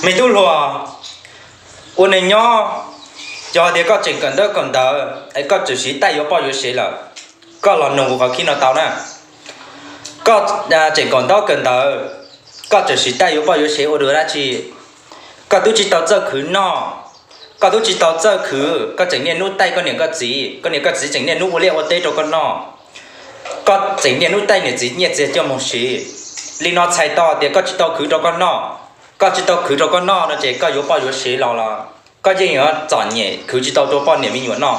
Me tub hluas, ua neej nyob, yog tias koj tseem kawm ntaub kawm ntawv es koj tseem siv taij yuav poj yuav sev lawm, koj los noog kuv qhov khib no tau na. Koj tseem kawm ntaub kawm ntawv, koj tseem siv taij yuav poj yuav sev ua dua dab tsi? Koj twb tsis tau txawj khwv noj, koj twb tsis tau txawj khwv, koj tseem niaj hnub taij koj niam koj txiv, koj niam koj txiv tseem niaj hnub ua liaj ua teb rau koj noj, koj tseem niaj hnub taij niam txiv nyiaj txiag coj mus siv. Li no txhais tau tias koj tsis tau khwv rau koj noj. Koj tsis tau khwv rau koj noj no ces koj yuav poj yuav sev los los koj yeej yuav txom nyem khwv tsis tau rau poj niam me nyuam noj.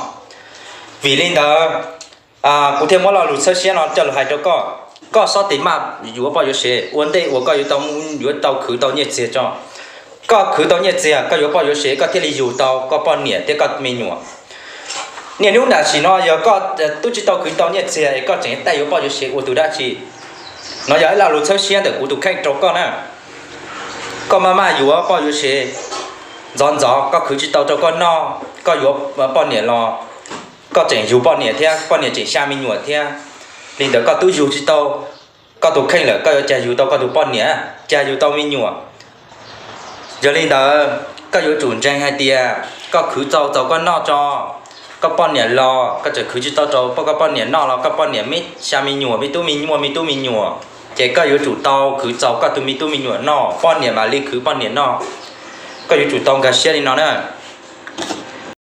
Vim li ntawd, kuv thiaj muab lo lus txhawb siab no coj los hais rau koj. Koj xob tes maj yuav poj yuav sev ua ntej uas koj yuav tau, yuav tau khwv tau nyiaj txiag tso. Koj khwv tau nyiaj txiag, koj yuav poj yuav sev, koj thiaj li yug tau koj poj niam thiab koj me nyuam. Niaj hnub tam sim no yog koj twb tsis tau khwv tau nyiaj txiag es koj tseem taij yuav poj yuav sev ua tus dab tsi? No yog ib lo lus txhawb siab ntawm kuv tus kheej rau koj na. Koj maj maj yuav poj yuav sev, ntxov ntxov koj khwv tsis tau rau koj noj, koj yuav poj niam los koj tseem yug poj niam thiab, poj niam tseem xya me nyuam thiab. Li ntawd koj twb yug tsis tau koj tus kheej lawm, koj yuav cas yug tau koj tus poj niam, cas yug tau me nyuam? Yog li ntawd, koj yuav tsum ntseeg hais tias koj khwv tau txaus koj noj tso, koj poj niam los koj tseem khwv tsis tau rau koj poj niam noj los koj poj niam me xya me nyuam, me tub me nyuam, me tub me nyuam, ces koj yuav tsum tau khwv txaus koj tus me tub me nyuam noj, poj niam mam li khwv poj niam noj. Koj yuav tsum tau nkag siab li no na.